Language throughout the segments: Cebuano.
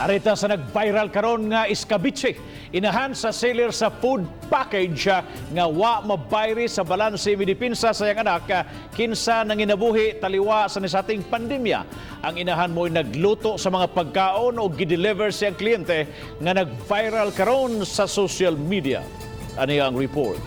Arita sa nag-viral karon nga iskabitse. Inahan sa seller sa food package nga wa mabayri sa balanse, midipinsa sa iyang anak kinsa nanginabuhi taliwa sa nisating pandemya. Ang inahan mo'y nagluto sa mga pagkaon o gideliver siyang kliyente nga nag-viral karon sa social media. Ano ang report?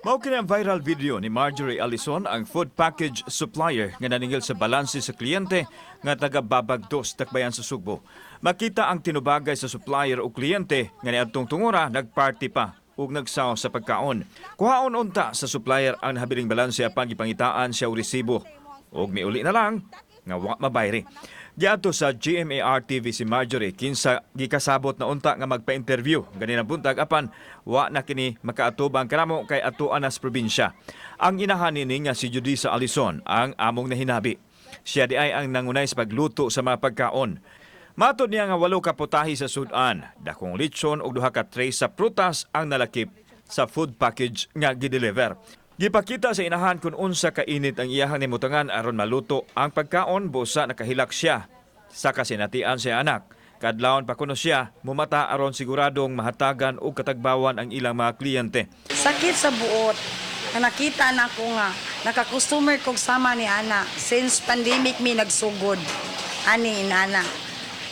Mao kini ang viral video ni Marjorie Allison, ang food package supplier nga naningil sa balanse sa kliyente nga taga Babagdos, Dakbayan sa Sugbo. Makita ang tinubagay sa supplier o kliyente nga niadtong tungura nagparty pa ug nagsaw sa pagkaon. Kuhaon unta sa supplier ang nahabiling balanse apan gipangitaan siya og resibo ug miuli na lang nga wa mabayri. Giadto sa GMAR TV si Marjorie kinsa gikasabot na unta nga magpa-interview ganina buntag apan wa na kini makaatubang kanamo kay atoan na sa probinsya. Ang inahan nini nga si Judisa Alison ang among nahinabi. Siya di ay ang nangunay sa pagluto sa mga pagkaon. Matod niya nga walo ka putahi sa sudan, dakong litson ug duha ka tray sa prutas ang nalakip sa food package nga gideliver. Gipakita sa inahan kung unsa kainit ang iyahang nimutangan aron maluto ang pagkaon busa nakahilak siya sa kasinatian sa anak. Kadlawon pa kuno siya mumata aron siguradong mahatagan og katagbawan ang ilang mga kliyente. Sakit sa buot. Na nakita na ko nga naka-customer kog sama ni ana since pandemic mi nagsugod ani inana.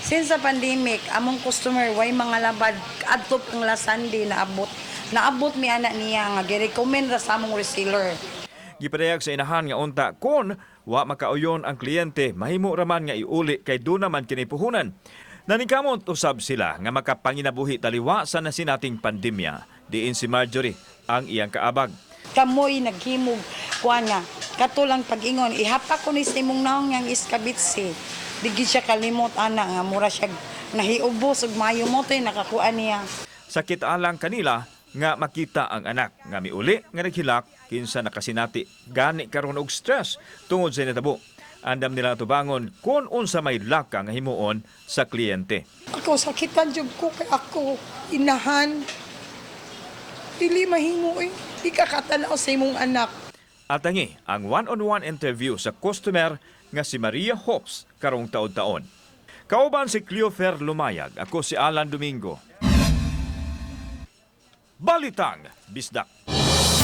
Since sa pandemic, among customer way mga labad adto pang last Sunday naabot. Naabot mi ana niya nga gi-recommend ra sa among reseller. Gipadayag sa inahan nga unta kon wa makauyon ang kliyente, mahimo raman nga iuli kay duna man kini puhunan. Naningkamot usab sila nga makapanginabuhi taliwa sa nasinating pandemya. Diin si Marjorie ang iyang kaabag. Kamoy naghimog kuan nga kato lang pag-ingon, ihapak ko ni sa imong naong yang iskabitsi. Di gid siya kalimot ana nga mura siya nahiubos ug maayo mo to'y nakakuha niya. Sakit alang kanila nga makita ang anak nga miuli nga naghilak kinsa nakasinati gani karon og stress tungod sa natabo. Andam nila tubangon kung unsa may laka nga himuon sa kliyente. Ako, sakitan jud ko kay ako inahan. Dili mahimo eh. Di ka katanaw sa imong anak. Atangi ang one-on-one interview sa customer nga si Maria Hopes karong taon-taon. Kauban si Cleofer Lumayag, ako si Alan Domingo. Balitang Bisdak.